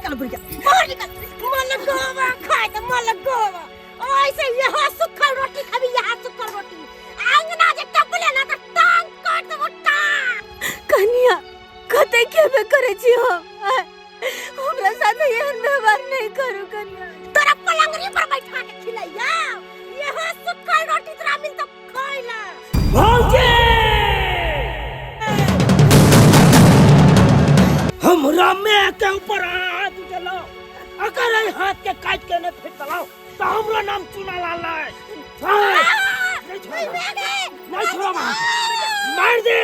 निकल बुढ़िया, बाहर निकल। मलगोवा खाए त मलगोवा। ऐसे यहाँ सुखल रोटी खाबी, यहाँ सुखल रोटी। अंगना जे टपले ना त टांग काट देबो टांग। कनिया कते खेबे करै छी हम? आँय, हमरा साथे एहन व्यवहार नहीं करू कनिया। तोरा पलंगरी पर बैठा के खिलैया, यहाँ सुखल रोटी तोरा मिलतो खाइला। भौजी, हमरा मैं के ऊपर हाथ उठेलो, अगर एहि हाथ के काट के नहीं फेंक देलौ तो हमरो नाम चुना लाल नहीं। नहीं छोड़ब, नहीं छोड़ब, मार दे,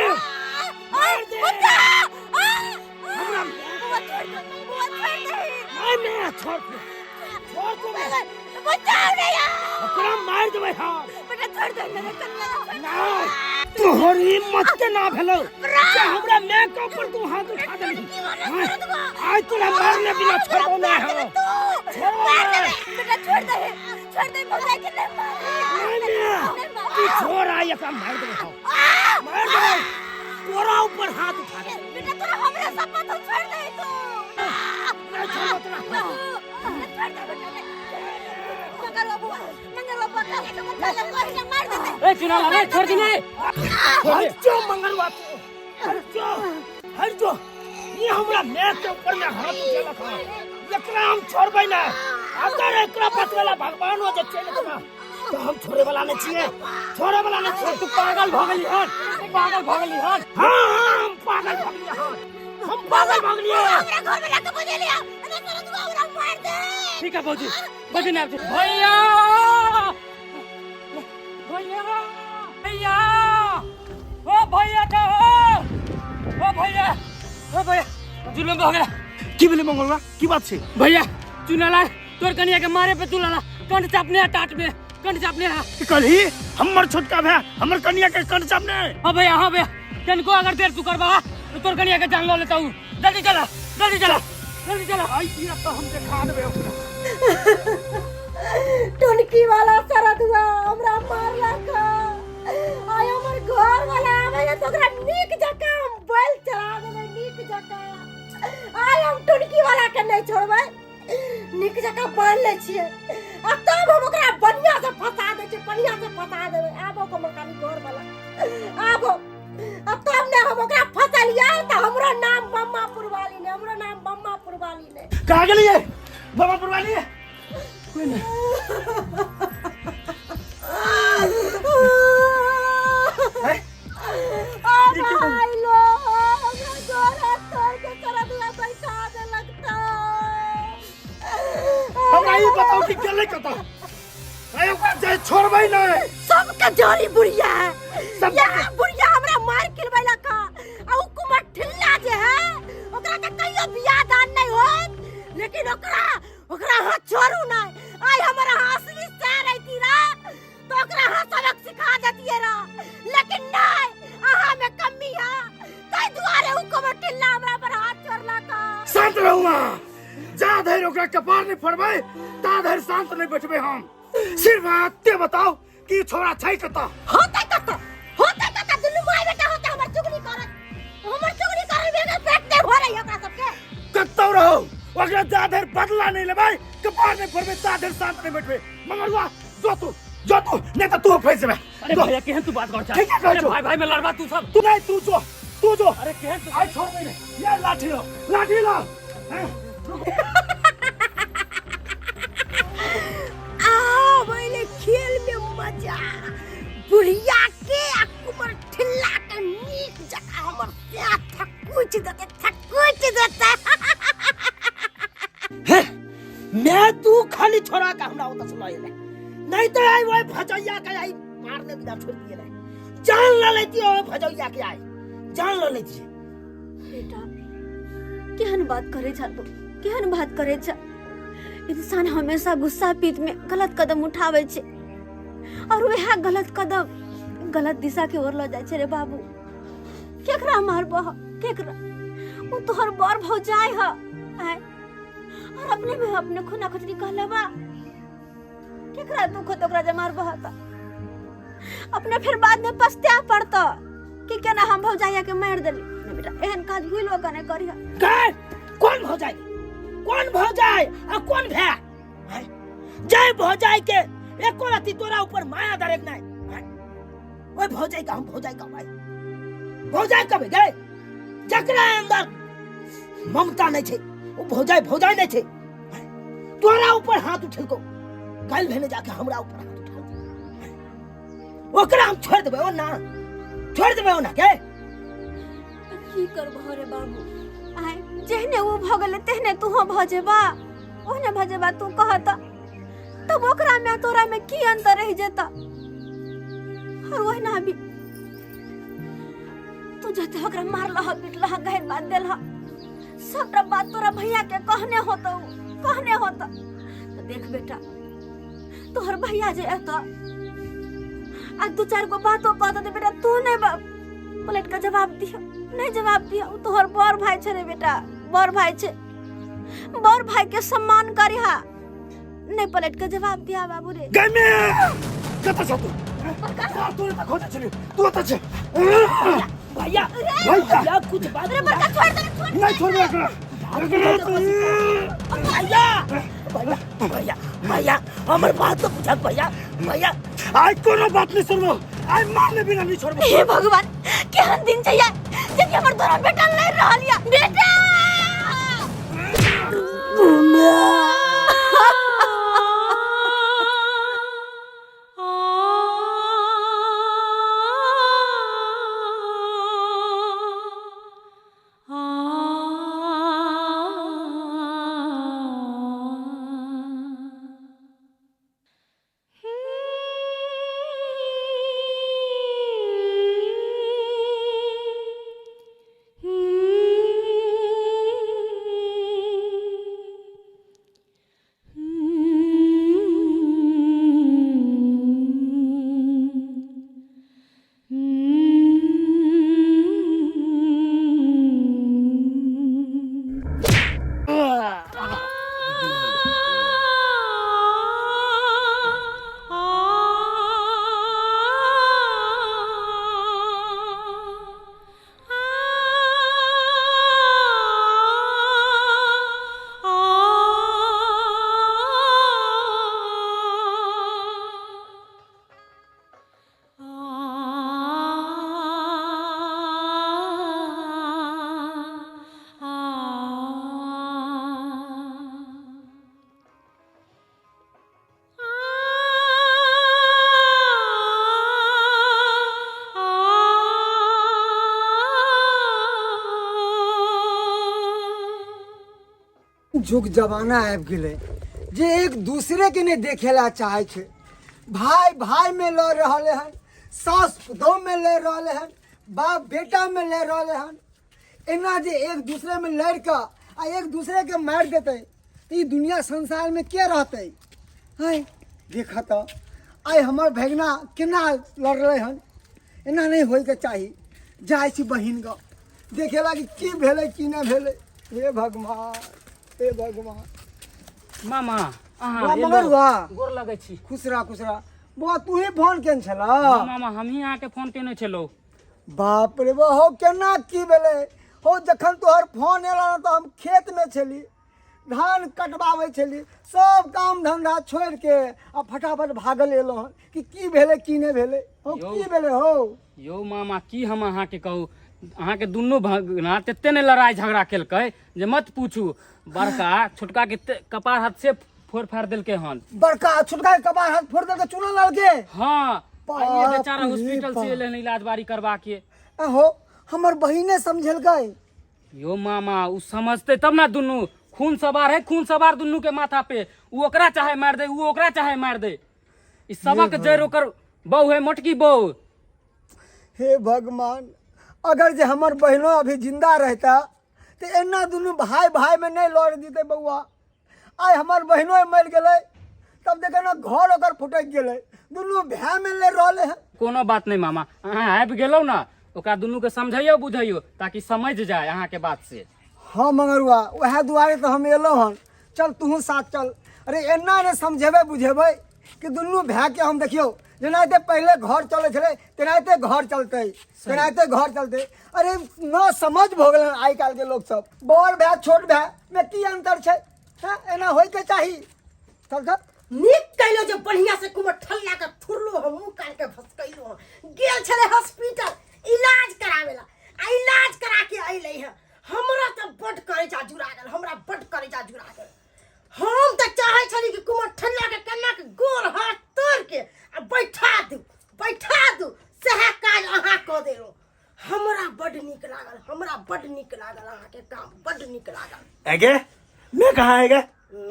मार दे हमरा। नहीं, मैं छोड़ दे, छोड़ दे, ओकरा मार देबै हम। नहीं, तोहर हिम्मत के ना भेलो जे हमरा मैं के ऊपर तू हाथ उठा देलही। आइ तोरा मारने बिना छोड़बो ना हो, छोड़बो ना। बेटा छोड़ दे, छोड़ दे भौजाई के, नहीं मार। नहीं मैं, तू छोड़, आइ एकरा मार देबै हम, मार देबै। तोरा ऊपर हाथ उठा दे। बेटा तोरा हमरे शपथ हो, छोड़ दे तू। नहीं छोड़बो तोरा। छोड़ दे बेटा। मंगलवा बुआ, मंगलवा बुआ, कनिया के बच्चा लग के मार देते। ए चुना लाल, छोड़ दी नहीं। हट जो मंगलवा, तू हट जो, हट जो। ये हमरा मैं के ऊपर में हाथ उठेलक हन, एकरा हम छोड़बै ना। अगर एकरा बचवेला भगवान हो जे चलि जेता तो हम छोड़े वाला नहीं छियै, छोड़े वाला नहीं छियै। तू पागल भऽ गेली हन, तू पागल भऽ गेली हन। हाँ हाँ, हम पागल भऽ गेलियै हन, हम पागल भऽ गेलियै। हमरा घर में लाके बजेलिया, अरे तोरा दुआ हमरा मार दे। ठीक है भौजी, भौजी नहीं आबै छै। भैया, भैया, भैया, ओ भैया का ओ भैया, ओ भैया, जुलम भऽ गेला। की भेलै मंगलवा, की बात छै? भैया, चुनाला तोर कनिया के मारे पे तुलाला कंठ चापने है, टाट में कंठ चापने है। की कहली? हमर छोटका भाई हमर कनिया के कंठ चापने? हाँ भैया, हाँ भैया, तनको अगर देर तू करबा तो तोर कनिया के जान लो लेता हूँ। जल्दी चला, जल्दी चला, जल्दी चला। आई दिया तो हम देखा देबै ओकरा। टुनकी वाला सरदुआ हमरा मारलक। आइ हमर घर वाला आबै है तो ओकरा नीक जकाँ हम बैल चढ़ा देबै, नीक जकाँ। आइ हम टुनकी वाला के नहीं छोड़बै, नीक जकाँ बान्हि लै छियै आ तब हम ओकरा बढ़िया से फंसा दै छियै, बढ़िया से फंसा देबै। आबो हमर खाली घर वाला आबो आ तब ने हम ओकरा फंसलियै तऽ हमरो नाम बम्मा पुरवाली ने, हमरो नाम बम्मा पुरवाली ने। कहाँ गेलियै बाबा पुरवाली? कोई नहीं। आ भाई लो, हमरा गोर हाथ तोड़ के सरदुआ बैठा देलक तऽ। हमरा ई बताउ कि गेलै कतऽ? अरे ओकरा जे छोड़बै नहि। सबके जड़ी बुढ़िया है। सब यहाँ बुढ़िया हमरा मार खिलबैलक आ उ कुमार ठिल्ला जे है ओकरा तऽ कहियो बियाह दान नहीं होत, लेकिन ओकरा ओकरा हाथ छोड़ू नहीं। आइ हमर अहाँ असली सैर अइती रह तो ओकरा अहाँ सबक सिखा देतियै रह, लेकिन नहीं, अहाँ में कमी है, ताहि दुआरे उ कुमार ठिल्ला हमरा पर हाथ छोड़लक। शांत रहू अहाँ, जा धरि ओकरा कपार नहि फोड़बै ता धरि शांत नहि बैठबै हम। सिर्फ अहाँ एते बताउ कि ई छोड़ा छै कतऽ? होतै कतऽ, होतै कतऽ? दुनू माय बेटा होतै हमर चुगली करत, हमर चुगली करत बेगर पेट नहि भरै ओकरा सबके। कतौ रहो, ओकरा जा धरि बदला नहि लेबै, कपार नहि फोड़बै ता धरि शांत नहि बैठबै। मंगलुआ जो तू, जो तू, नहीं तो तू फंस जेबै। अरे जो। भैया, केहन तू बात कर? ठीक है, कहै अरे छौ। भाई भाई में लड़बा तू सब। तू नहीं, तू जो, तू जो। अरे केहन तू आई छोड़बै नहीं। ये लाठी लो, लाठी लो। हैं? आ पहिले खेल में मजा, बुढ़िया के आ कुमर ठिल्ला के नीक जकाँ हमर सैह थकुच देतै, थकुच देतै। हे, मैं तू खाली छोड़ा के हमरा ओतऽ से लऽ एलै, नहीं तो आई ओहि भजैया के आई मारने बिना छोड़ दिए रहे। जान लऽ लेती ओहि भजैया के, आई जान लऽ लेती। बेटा केहन बात करे छा तू, केहन बात करे छा? इंसान हमेशा गुस्सा पीत में गलत कदम उठावे छे और वह गलत कदम गलत दिशा के ओर ल जाय छे रे बाबू। केकरा मारबह, केकरा? उ तोहर बड़ भौजाई ह आय, और अपने में अपने खुना खुजली कहलबा। केकरा दुख होत ओकरा जे मारबह त अपने फिर बाद में पछताए पड़त कि केना हम भौजाइया के मारि देली। नहीं बेटा, एहन काज भूलो के नहीं करिह। काय? कौन भौजाई, कौन कोन भौजाई आ कोन भाय आँय? जय भौजाई के एको रति तोरा ऊपर माया दरेक नहीं आँय? ओए भौजाई का हम भौजाई का भाई भौजाई कब गए जकरा अंदर ममता नहीं छे वो भौजाई भौजाई नहीं छे आँय? तोरा ऊपर हाथ उठेलको काल्हि भेने जाके हमरा ऊपर हाथ उठा ओकरा हम छोड़ देबै ओ ना छोड़ देबै ओना के की करबह रे बाबू आय जेहने ओ भऽ गेलै तेहने तूहो भऽ जेबा ओहने भऽ जेबा तू कह तऽ तब ओकरा में आ तोरा में की अंतर रहि जेता और ओहिना भी तू जते ओकरा मारलह पीटलह गैर बात देलह सबटा बात तोरा भैया के कहने होतौ कहने होतौ तऽ देख बेटा तोहर भैया जे एतऽ आ दू चारि गो बातो कह देते बेटा तू नहीं पलट के जवाब दिह नहीं जवाब दिह उ तोहर बड़ भाई छे रे बेटा बड़ भाई छे बड़ भाई के सम्मान करिहा नहीं पलट के जवाब दिया बाबू रे गमे कतऽ छौ तू तू तऽ खोजै छली तू ओतऽ छै भैया भैया कुछ बात अरे बड़का छोड़ दे छोड़ नहीं छोड़बै एकरा भैया भैया भैया भैया हमर बात तो बुझल भैया भैया आइ कोनो बात नहीं सुनबो आइ मारने बिना नहीं छोड़बो हे भगवान केहन दिन छै यार जे कि हमर दोनों बेटा लड़ रहल या बेटा जुग जमाना आबि गेलै जे एक दूसरे के नहि देखे ला चाहे छै भाई भाई में लड़ रहले हन सास पुतोह में लड़ रहले हन बाप बेटा में लड़ रहले हन एना जे एक दूसरे में लड़ कऽ आ एक दूसरे के मारि देतै तऽ ई दुनिया संसार में के रहतै हैं देख तऽ आइ हमर भगिना केना लड़लै हन एना नहि होइके चाही जाइ छी बहिन गाँव देखे लागी की भेलै की नहि भेलै हे भगवान हे भगवान मामा अहाँ बा एलहुँ। मगर बा गोर लगै छी खुश रह खुश रह बौआ तू ही फोन केने छलह हाँ, मामा हमही अहाँके फोन केने छलहुँ बाप रे बा हौ केना की भेलै हौ जखन तोहर फोन एलऽ ने तऽ हम खेतमे छली धान कटबाबै छली सब काम धंधा छोड़ि के आ फटाफट भागल एलहुँ हन कि की भेलै की नहि भेलै हौ यौ। की भेलै हौ यौ मामा की हम अहाँके कहू अहाँके दुनू भगना तते ने लड़ाइ झगड़ा केलकै जे मत पूछू बड़का छोटका के कपार हाथ से फोड़ फाड़ देलकै हन बड़का छोटका के कपार हाथ फोड़ देलकै चूना लाल के हाँ बाप आइए बेचारा रे हॉस्पिटल से बाप। एलै हन इलाज बारी करवा के आहो हमर बहिने समझेलकै यो मामा उ समझते तब ना दुनू खून सवार है खून सवार दुनू के माथा पे उ ओकरा चाहे मार दे उ ओकरा चाहे मार दे ई सबक जड़ ओकर बहू है मोटकी बहू हे भगवान अगर जे हमर बहिनो अभी जिंदा रहता तऽ एना दुनू भाय भाय में नहीं लड़ दीते बउआ आइ हमर बहिनो मरि गेलै तब देखे ने घर ओकर फुटकि गेलै दुनू भाय में लड़ रहले हन कोनो बात नहीं मामा अहाँ आबि गेलहुँ ने ओकरा दुनू के समझैयो बुझैयो ताकि समझ जाए अहाँके बात से हाँ मंगरुआ वएह दुआरे तऽ हम एलहुँ हन चल तूहू साथ चल अरे एना ने समझेबै बुझेबै कि दुनू भायके हम देखियौ जेनाहिते पहिले घर चलै छलै तेनाहिते घर चलतै तेनाहिते घर चलतै अरे न समझ भऽ गेलै आइ काल्हिके लोकसभ बड़ भाय छोट भायमे की अन्तर छै हाँ, एना होइके चाही। चल चल। नीक कैलो जे बढ़िया से कुमर ठल्ला के थुरलो हम मुंह कान के भसकैलो हम। गेल छले हॉस्पिटल इलाज करावेला आ इलाज करा के अइलै है। हमरा तऽ बड करेजा जुड़ा गेल, हमरा बड करेजा जुड़ा गेल। हम तऽ चाहै छली कि कुमर ठल्ला के कन्ना के गोर हाथ तोड़ के आ बैठा दू, बैठा दू, सएह काज अहाँ कऽ देलहुँ। हमरा बड नीक लागल, हमरा बड नीक लागल अहाँके काम, बड नीक लागल। आगे मैं कहाँ आएगा?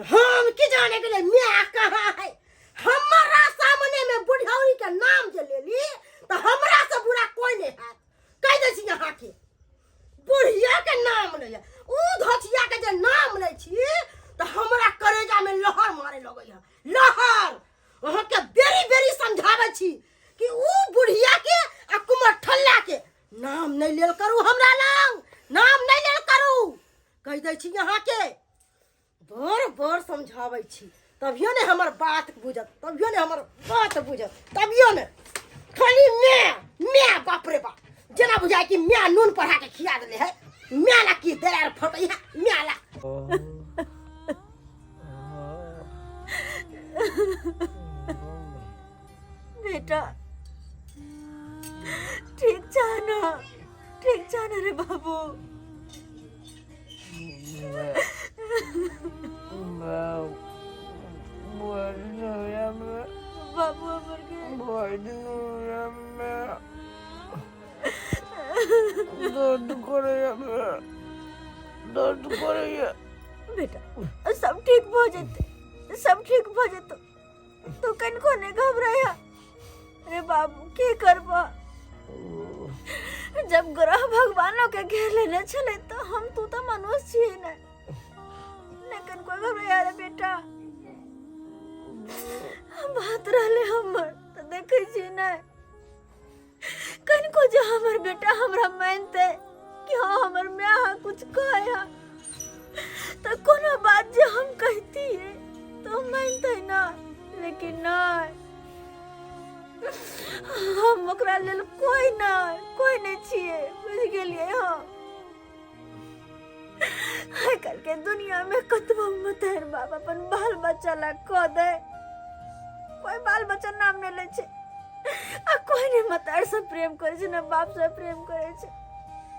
हम की जाने गेलै मैं कहाँ है। हमरा सामने में बुढ़ौरी के नाम जे लेली तऽ हमरा से बुरा कोई नहीं है। कहि दै छी अहाँके बुढ़िया के नाम ले, ऊ धोतिया के जे नाम लै छी तऽ हमरा करेजा में लहर मारे लगैया, लहर। अहाँके बेरी बेरी समझाबै छी कि ऊ बुढ़िया के आ कुमर ठल्ला के नाम नहीं लेल करू, हमरा लग नाम नहीं लेल करू। कहि दै छी अहाँके, बड़ बड़ समझाबै छी तभियो ने हमर बात बुझत, तभियो ने हमर बात बुझत, तभियो ने खाली मैं मैं बाप रे बाप जेना बुझाय कि मैं नून पढ़ा के खिया देले है, मैं ला की देला फटै है मैं ला। बेटा ठीक छा ना, ठीक छा ना रे बाबू। बाबू हमर के दर्द करे, दर्द करे। बेटा सब ठीक भ जेतै, सब ठीक भ जेतौ, तू कनको नहीं घबराया। अरे बाबू की करबा, जब ग्रह भगवानों के घेर लेने छले तो हम तू तो मनुष्य छियै ने, नहीं कनको घबराया रे बेटा। बात रहले हमर तो देखे छी ने कनको जे हमर बेटा हमरा मानते कि हाँ हमर माय कुछ कहे तो कोनो बात जे हम कहती तो मानते ना, लेकिन नहीं हम ओकरा लेल कोई ना कोई नहीं छियै, बुझ गेलियै। हम आइ काल्हि के दुनिया में कतबो मतारि बाप अपन बाल बच्चा ला कऽ दे, कोई बाल बच्चा नाम नहीं लै छै आ कोई नहीं मतारि से प्रेम करै छै ना बाप से प्रेम करै छै।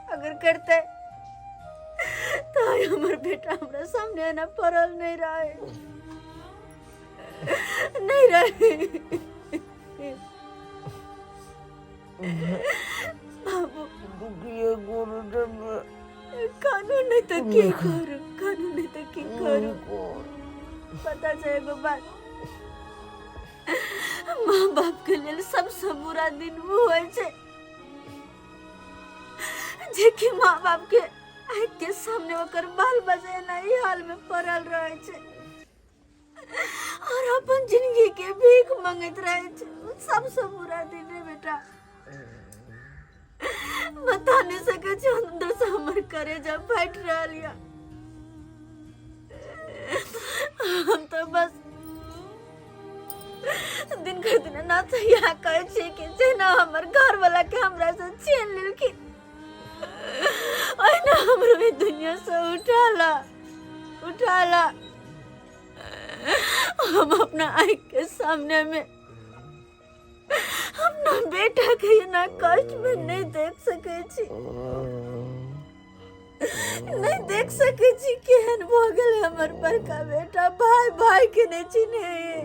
अगर करते तो आइ हमर बेटा हमरा सामने एना पड़ल नहीं रहे, नहीं रहे। बाबू कानून नहीं तो की करू, कानून नहीं तो की करू। पता छै एगो बात, माँ बाप के लेल सबसे बुरा दिन वो होइ छै जे कि माँ बाप के आँखि के सामने ओकर बाल बच्चा एना ई हाल में पड़ल रहे छै और अपन जिंदगी के भीख मंगैत रहे छै। सबसे बुरा दिन रे बेटा, बता नहीं सके छी, अंदर से हमर करेजा फाटि रहल या। हम तो बस दिन के दिन ना तो यहाँ कहै छी कि जेना हमर घर वाला के हमरा से छीन लेलखिन ओहिना हमरो ई दुनिया से उठाला, उठाला। हम अपना आँख के सामने में अपना बेटा के ना कष्ट में नहीं देख सके छी, नहीं देख सके छी। केहन भ गेल हमर बड़का बेटा, भाई भाई के नहीं चिन्हे,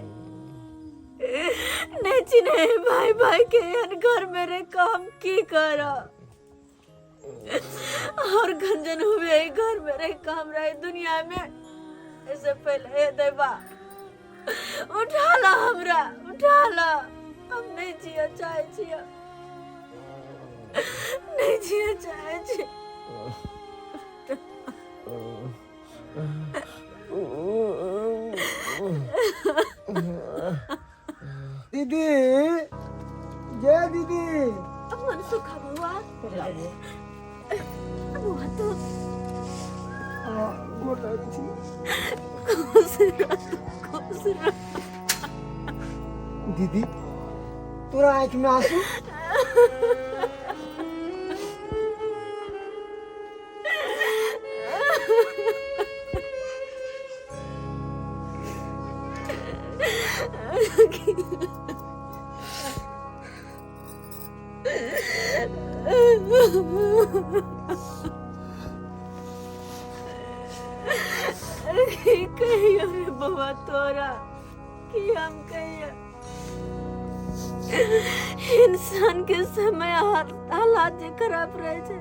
नहीं चिन्हे भाई भाई के। एहन घर में रह के हम की करब? और गंजन हुए घर में रह के हमरा ई दुनिया में ऐसे पहले हे देवा उठा ला हमरा, उठा ला। हम नहीं जिया चाहे छिया, नहीं जिया चाहे छी। दीदी, जय दीदी। मन सुखा बउआ, बउआ तो गोर लागै छी। खुश रह, खुश रह। दीदी तोरा आँखि में आंसू? कहियो रे बौआ तोरा कि हम कहियो इंसान के समय हालात जे खराब रहे छै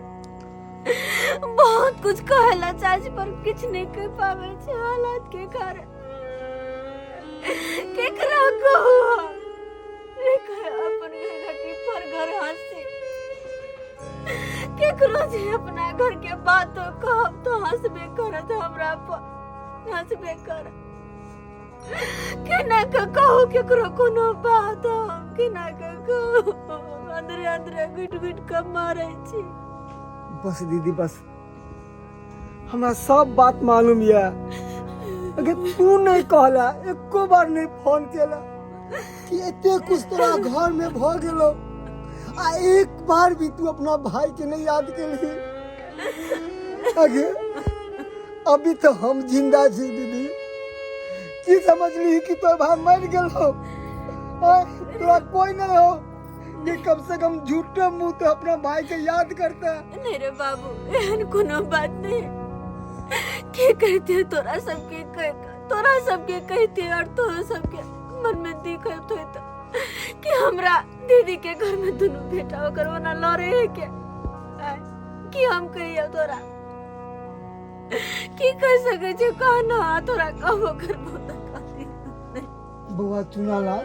बहुत कुछ कहे ला चाहे छै पर किछु नहीं कह पावे छै हालात के कारण। केकरा कहू हम? अपन घर घटी पर घर हंसी केकरो जे अपना घर के बातो कहब तो हंसबे करत, हमरा पर हंसबे करत। केना के कहू केकरो कोनो बात हम केना के कहू? अंदरे अंदरे घुटि घुटि के मारै छी। बस दीदी बस, हमरा सब बात मालूम या। अगर तू नहीं कहला, एको बार नहीं फोन केला कि एते कुछ तोरा घर में भ गेलो, आ एक बार भी तू अपना भाई के नहीं याद केलही। अगे अभी तो हम जिंदा छी दीदी, की समझली कि तोर भाई मर गेल हो? तोरा कोई नहीं हो कि कम से कम झूठे मुंह तो अपना भाई के याद करता। नहीं रे बाबू, एहन कोनो बात नहीं। की कहते तोरा सबके कह, तोरा सबके कहते और तोरा सबके मन में दिखत होत कि हमरा दीदी के घर में दुनू बेटा ओकर ओना लड़े है के कि हम कहियो तोरा की कह सके छी? कहना तोरा कहबो करबो त कहती नहीं। बौआ चुनालाल,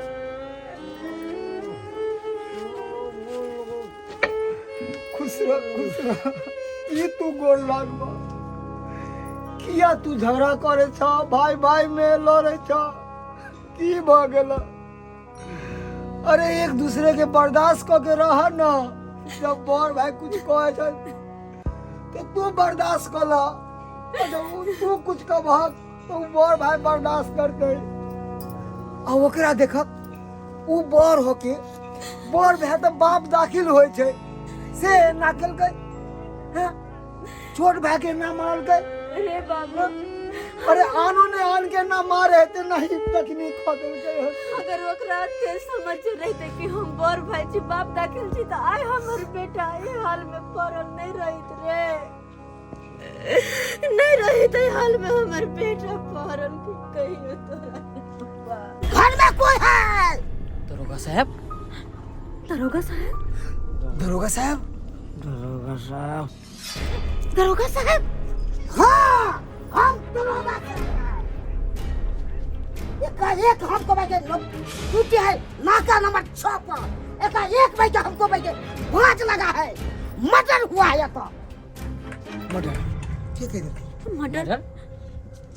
खुश रह खुश रह। ई तू गोर लागबा किया तू झगड़ा करे छ, भाई भाई में लड़े छ, की भ गेल? अरे एक दूसरे के बर्दाश्त क के रह न। जब बड़ भाई कुछ कहे छ तो तू बर्दाश्त कर ला, जब तू कुछ कहबहक तो उ बड़ भाई बर्दाश्त करते। आ ओकरा देखक उ बड़ होके बड़ भाई तो बाप दाखिल होइ छै से ना केलकै, हैं? छोट भाई के ना मारलकै। अरे बाबू, अरे आनो ने आन के ना मारे ते नहीं तखनी खो देलकै। अगर ओकरा ते समझ रहते कि हम बड़ भाई छी बाप दाखिल छी त आइ हमर बेटा एहि हाल में पड़ल नहीं रहित रे, नहीं रहित एहि हाल में हमर बेटा पड़ल। की कहियो तोरा घर में कोई है? दरोगा साहब, दरोगा साहब, दरोगा साहब, दरोगा साहब, दरोगा साहब। हाँ हम दरोगा साहब। एक हमको भाई ड्यूटी है नाका नंबर 6 पर। एक भाई हमको भाई 5 लगा है, मर्डर हुआ है। तो मर्डर के कह देलकै? मर्डर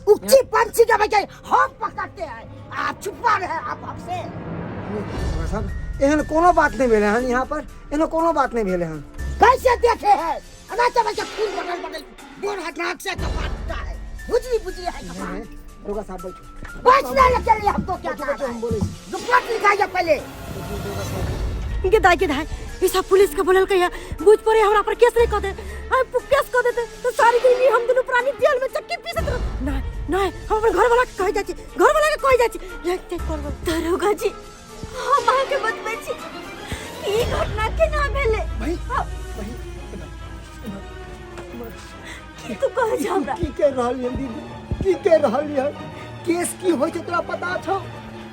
उच्ची पंछी के भाई हम पकड़ते हैं, आप छुपा रहे हैं आप हमसे। दरोगा साहब एहन कोनो बात नहीं भेलै हन, यहाँ पर एहन कोनो बात नहीं भेलै हन। कैसे देखे हैं? अनाचा बच्चा खून बगल बगल गोर हाथ नाक से कपाटता है, बुझली बुझली है कपाट। दरोगा साहब बैठो, बैठने के लिए हमको क्या बैठो, हम बोले रिपोर्ट लिखाइए पहले। गेदाय गेदाय ई सब पुलिस के बोलल कहिया बुझ पड़े हमरा पर केस नहीं कह दे। आ केस कह देते तो सारी दिन हम दुनू प्राणी जेल में चक्की पीसत रह। नहीं नहीं हम अपन घर वाला के कह जाइ छी, घर वाला के कह जाइ छी। दरोगा जी हम अहाँ के बतबै छी कि ई घटना केना भेलै। भाई की तू कहै छ हमरा? की कह रहल हन दीदी, की कह रहल हन? केस की होइ छै तोरा पता छौ?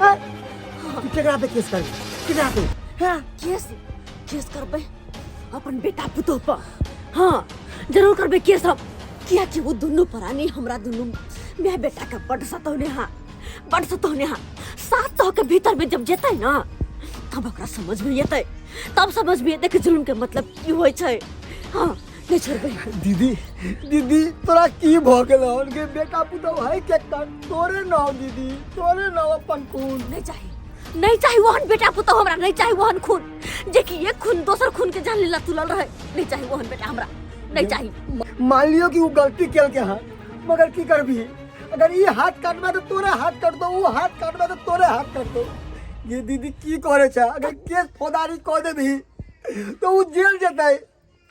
हैं? तू केकरा पे केस करबी? केकरा पे? हाँ केस केस करबै अपन बेटा पुतोह पर। हाँ जरूर करबै केस हम, कियाकि वो दुनू प्राणी हमरा दुनू my बेटा के बड सतौने हाँ, बड सतौने हाँ। 700 के भीतर में जब जेतै ना तब ओकरा समझ में एतै, तब समझ में एतै कि जुल्म के मतलब की होइ छै। हाँ नहीं छोड़बै। दीदी दीदी तोरा की भ गेल हन के बेटा पुतोह है के तोरे नाव दीदी, तोरे नाव अपन खून। नहीं चाही, नहीं चाही ओहन बेटा पुतोह हमरा, नहीं चाही ओहन खून जे कि एक खून दोसर खून के जान लेला तुलल रहे। नहीं चाही ओहन बेटा हमरा, नहीं चाही। मान लियो कि वो गलती केलके हन, मगर की करबी? अगर ई हाथ काटबे तो तोरे हाथ काट दो, वो हाथ काटबे तो तोरे हाथ काट दो। ये दीदी की करे छै? अगर केस फौजदारी कऽ देबही तो वो जेल जेतै।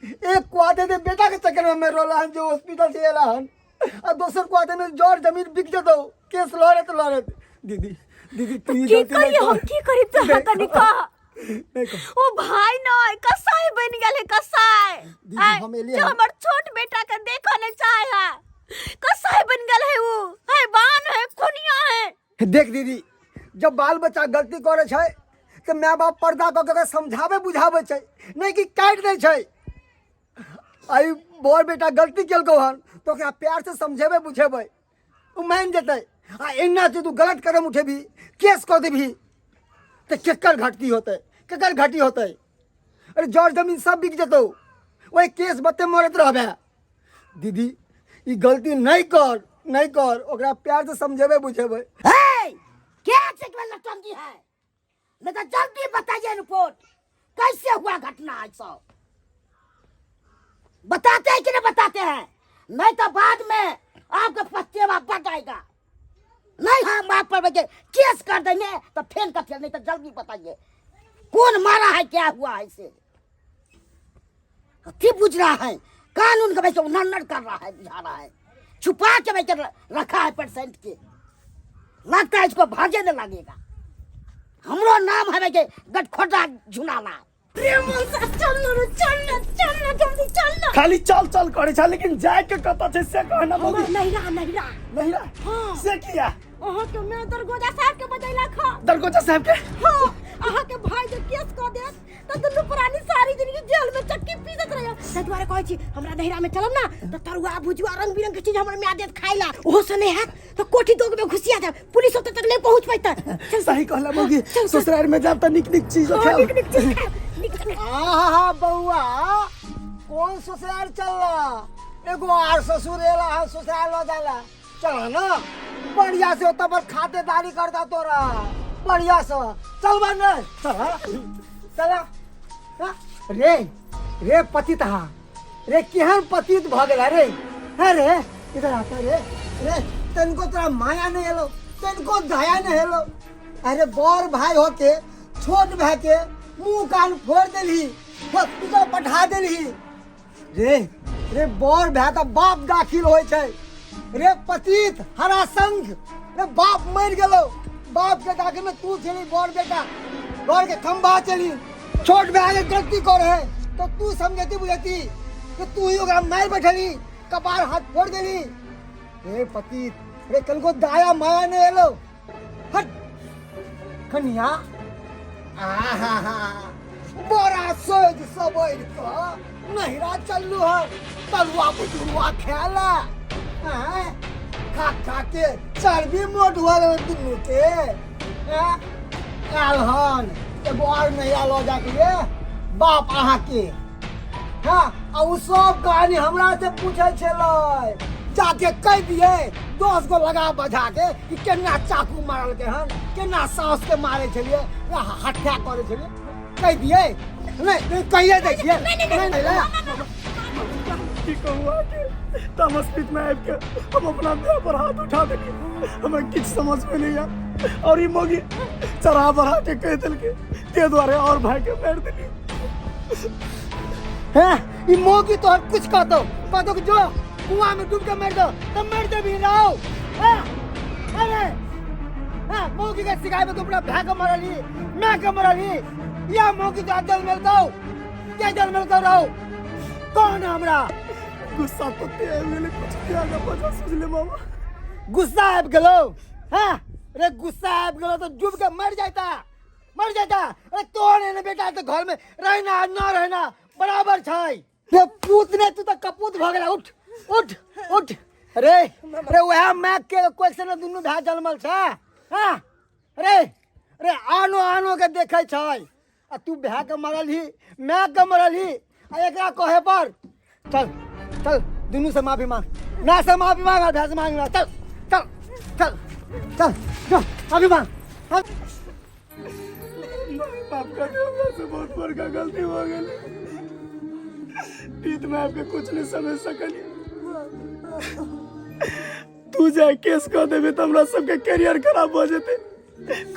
एक कुआते दे बेटा के चक्कर में मैं रोला हन जो हॉस्पिटल से एला हन, आ दोसर कुआते में जर जमीन बिक जतौ, केस लड़त लड़त। दीदी दीदी तू ई की गलती करिए नहीं हम कर की करी तोरा कनी कह नहीं कर ओ भाई न कसाई बन गेल है कसाई दीदी, आय, हम एलियै जो हन। हमर छोट बेटा के देखऽ नहीं चाहे है कसाई बन गेल है ऊ है बान है खुनिया है देख दीदी जब बाल बच्चा गलती करे छै तऽ माय बाप पर्दा कऽ के ओकरा समझाबै बुझाबै छै नहि कि काटि दै छै आइ बर बेटा गलती केलकौ हन तऽ ओकरा प्यार से समझेबै बुझेबै ओ मानि जेतै आ एना जे तू गलत कदम उठेबही केस कऽ देबही तऽ केकर घटती होतै केकर घटी होतै अरे जर जमीन सब बिक जेतौ ओहि केस बते मरैत रहबे दीदी ई गलती नहीं कर नहीं कर ओकरा प्यार से समझेबै बुझेबै हे क्या चीज में नौटंकी है नहीं तो जल्दी बताइए रिपोर्ट कैसे हुआ घटना ऐसा बताते हैं कि नहीं बताते हैं नहीं तो बाद में आपके पछतेवा बढ़ जाएगा नहीं हम आप पर के केस कर देंगे तो फेन का फेल नहीं तो जल्दी बताइए कौन मारा है क्या हुआ ऐसे अति बुझ रहा है कानून का वैसे उन्नत कर रहा है बुझा रहा है छुपा के वैसे रखा है परसेंट के लगता है इसको भागे न लगेगा हमरो नाम है के गटखोटा झुनाला प्रेम से चल ना रे, चल ना चल ना जल्दी चल ना खाली चल चल करे छ लेकिन जाय के कत छै से कहना हमर मौगी नैरा नैरा नहीं रा हाँ। से किया अहाँ के मैं दरगोजा साहब के बजैला खा दरगोजा साहब के हाँ अहाँ के भाई जे केस कऽ देत तऽ दुनू प्राणी सारी जिंदगी जेल में चक्की पीसत रहियो ताहि दुआरे कहै छी हमरा नैहरा में चलब ना तऽ तरुआ भुजुआ रंग बिरंग के चीज हमर माय देत खाइ ला ओहो से नहीं हैत तऽ कोठी दोग में घुसिया जाब पुलिस ओतऽ तक नहीं पहुंच पैतै चल सही कहला मौगी चल, चल। ससुराल में जाब त निक निक चीज हाँ, खाएब नीक नीक चीज खाएब, नीक नीक आहा बौआ कौन ससुराल चलला एगो आर ससुर एला हन ससुराल ल जाला चल ना बढ़िया से ओतऽ पर खातेदारी करता तोरा बढ़िया से चल बन रे चल चल हाँ? रे रे पतित हा रे केहन पतित भऽ गेला रे हे रे इधर आता रे रे तनको तोरा माया नहीं एलो तनको दया नहीं एलो अरे बड़ भाई होके छोट भाई के मुंह कान फोड़ देलही हॉस्पिटल पठा देलही रे रे बड़ भाई तऽ बाप दाखिल होइ छै रे पतित हरासंख रे बाप मरि गेलो बाप के दाखिल में तू छली बड़ बेटा बड़ के खंभा चली छोट भाई के गलती कर है तो तू समझती बुझती कि तू ही ओकरा मारि बैठली कपार हाथ फोड़ देली रे पतित रे कनको दाया माया नहीं एलो हट कनिया आहा बड़ा सोच सबैर कऽ नहिरा चललू हँ तरुआ बुजुर्वा खायला आँय खा खा के चर्बी मोट हुआ दुनू के आँय आयल हन एगो और नहिरा लऽ जाके ये बाप अहाँके हाँ आ उ सब कहानी हमरा से पूछे छलै जाके कह दिए 10 गो लगा बजा के कि केना चाकू मारल के हन केना सास के मारे छलिए या हत्या करे छलिए कह दिए नहीं नहीं कहिए दै छियै नहीं नहीं ला। की कहू आके तामस पीत में आबि के हम अपना देह पर हाथ उठा देलियै हमरा किछु समझ में नहीं आयल और ई मौगी चढ़ा बढ़ा के कहि देलकै ताहि दुआरे और भाई के मारि देलियै हैं ई मौगी तोहर कुछ कहतो कहतो कि जो कुआं में डूब के मर दो तो मर देबी राव हैं अरे हैं मौगी के सिखाए में तू अपना भाई के मरली मैं के मरली या मौगी जो जल मिल दो क्या जल मिल दो रहो कौन है हमरा गुस्सा तो ते आबि गेलै कुछ किया ना बचा सोचले मामा गुस्सा आबि गेलो हैं अरे गुस्सा आबि गेलो तो डूब के मर जाता मर जाता अरे तोहर एहन बेटा तो घर में रहना न रहना बराबर छै रे पूत ने तू तो कपूत भऽ गेला उठ उठ उठ अरे अरे वएह माय के कोख से ने दुनू भाय जनमल छै हाँ अरे अरे आनो आनो के देखै छै आ तू भाय के मरल ही माय के मरल ही आ एकरा कहे पर चल चल दुनू से माफी मांग ना से माफी मांग और भाय से मांग ना चल चल चल चल चल माफी मांग हाँ। माय बाप का हमरा से बहुत बड़का गलती हो गेलै पीत में आबि के कुछ नहीं समझ सकलियै तू जाय केस कऽ देबे तऽ हमरा सबके कैरियर खराब भऽ जेतै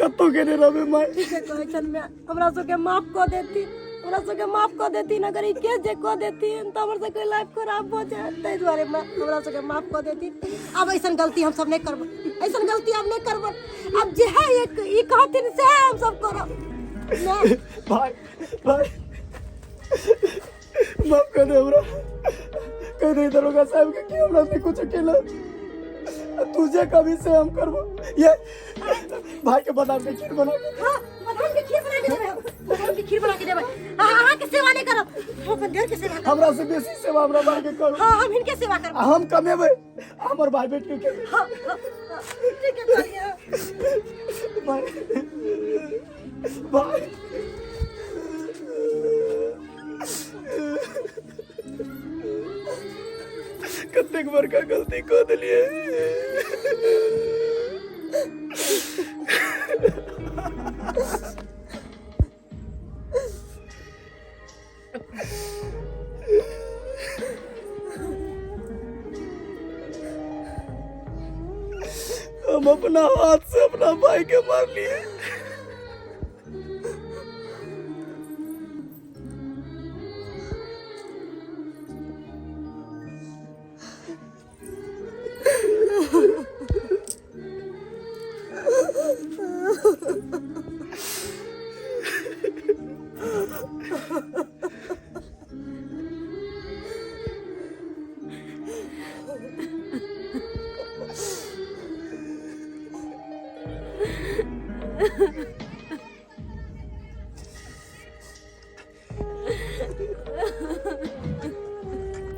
कतौ के नहि रहबै माय ठीके कहै छनि माय हमरा सबके माफ कऽ देती हमरा सबके माफ कऽ देथिन। अगर ई केस जे कऽ देथिन तऽ हमर सबके लाइफ खराब भऽ जायत, ताहि दुआरे हमरा सबके माफ कऽ देथिन। आब ऐसन गलती हमसब नहि करबै, ऐसन गलती आब नहि करबै। आब जे है एक ई कहथिन सएह हमसब करब। नहि। भाई, भाई, माफ कर दे हमरा। कह दे दरोगा साहब के कि हमरा से कुछ अकेला तुझे कभी से हम करबो। ये भाई के बादाम के खीर बना के। हाँ, बादाम के खीर बना के देबै हम। बादाम के खीर बना के देबै। हाँ, अहाँ के सेवा नहीं करब, हम अपन देर के सेवा करब। हमरा से बेसी सेवा हमरा भाई के करू। हाँ, हम हिनके सेवा करब। आ हम कमेबै, हमर भाई बेटी के। हाँ, हाँ, हाँ, ठीक है, चलिए। भाई, भाई, कतेक बड़का गलती कऽ देलियै। हम अपना हाथ से अपना भाई के मार लिए।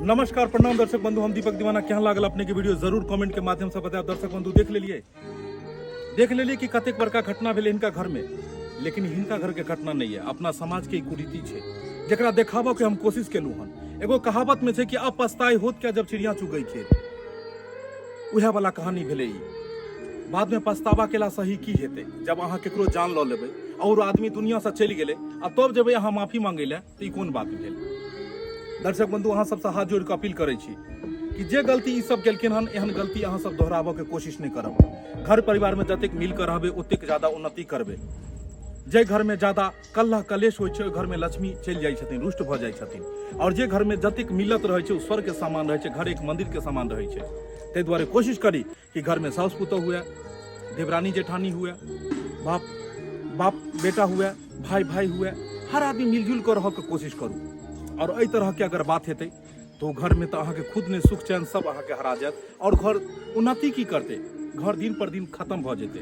नमस्कार, प्रणाम दर्शक बंधु, हम दीपक दीवाना। केहन लागल अपने के वीडियो जरूर कमेंट के माध्यम से बतायब। दर्शक बंधु, देख लेलिए कि कतेक बड़का घटना भेलै हिनका घर में, लेकिन हिनका घर के घटना नहीं है, अपना समाज के ई कुरीति छै जकरा देखाबऽ के हम कोशिश केलहुँ हन। एगो कहावत में छै कि अब पछताई होत क्या जब चिड़िया चुगई खेत, उएह वाला कहानी भेलै ई। बाद में पछतावा केला सही की हेतै जब अहाँ केकरो जान लऽ लेबै और आदमी दुनिया से चलि गेलै आ तब जेबै अहाँ माफी मांगै लए, तऽ ई कोन बात भेल। दर्शक बंधु, अहाँ सबसँ हाथ जोड़ि कऽ अपील करै छी कि जे गलती ई सब केलखिन हन, एहन गलती अहाँ सब दोहराबऽ के कोशिश नहि करब। घर परिवार में जतेक मिल कऽ रहबै ओतेक ज्यादा उन्नति करबै। जे घर में ज्यादा कलह कलेश होइ छै ओहि घर में लक्ष्मी चलि जाइ छथिन, रुष्ट भऽ जाइ छथिन। और जे घर में जतेक मिलत रहै छै ओ स्वर्ग के समान रहै छै, घर एक मंदिर के समान रहै छै। ताहि दुआरे कोशिश करी कि घर में साउस पुतोह हुए, देवरानी जेठानी हुए, बाप बाप बेटा हुए, भाई भाई हुए, हर आदमी मिलजुल कऽ रहऽ के कोशिश करू। और एहि तरह के अगर बात हेतै तो घर में तो अहाँके खुद ने सुख चैन सब अहाँके हरा जायत और घर उन्नति की करतै, घर दिन पर दिन खत्म भऽ जेतै।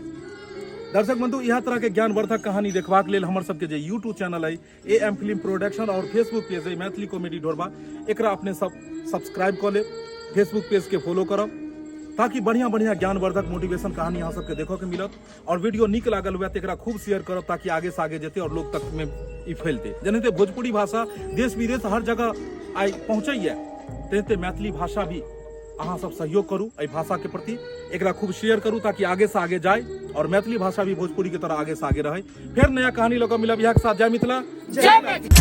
दर्शक बंधु, इएह तरह के ज्ञानवर्धक कहानी देखबाक लेल हमर सबके जे यूट्यूब चैनल अइ ए एम फिल्म प्रोडक्शन और फेसबुक पेज अइ मैथिली कॉमेडी ढोरबा, एकरा अपने सब सब्सक्राइब कऽ लेब, फेसबुक पेज के फॉलो करब ताकि बढ़िया बढ़िया ज्ञानवर्धक मोटिवेशन कहानी अहाँ सबके देखऽ के मिलत। और वीडियो नीक लागल हुए तऽ एकरा खूब शेयर करब ताकि आगे से आगे जेतै और लोग तक में ई फैलतै। जेनाहिते भोजपुरी भाषा देश विदेश हर जगह आइ पहुँचैया, तेनाहिते मैथिली भाषा भी अहाँ सब सहयोग करू एहि भाषा के प्रति, एकरा खूब शेयर करू ताकि आगे से आगे जाए और मैथिली भाषा भी भोजपुरी के तरह आगे से आगे रहे। फिर नया कहानी लऽ कऽ मिलब इएह के साथ। जय मिथिला, जय मैथिली।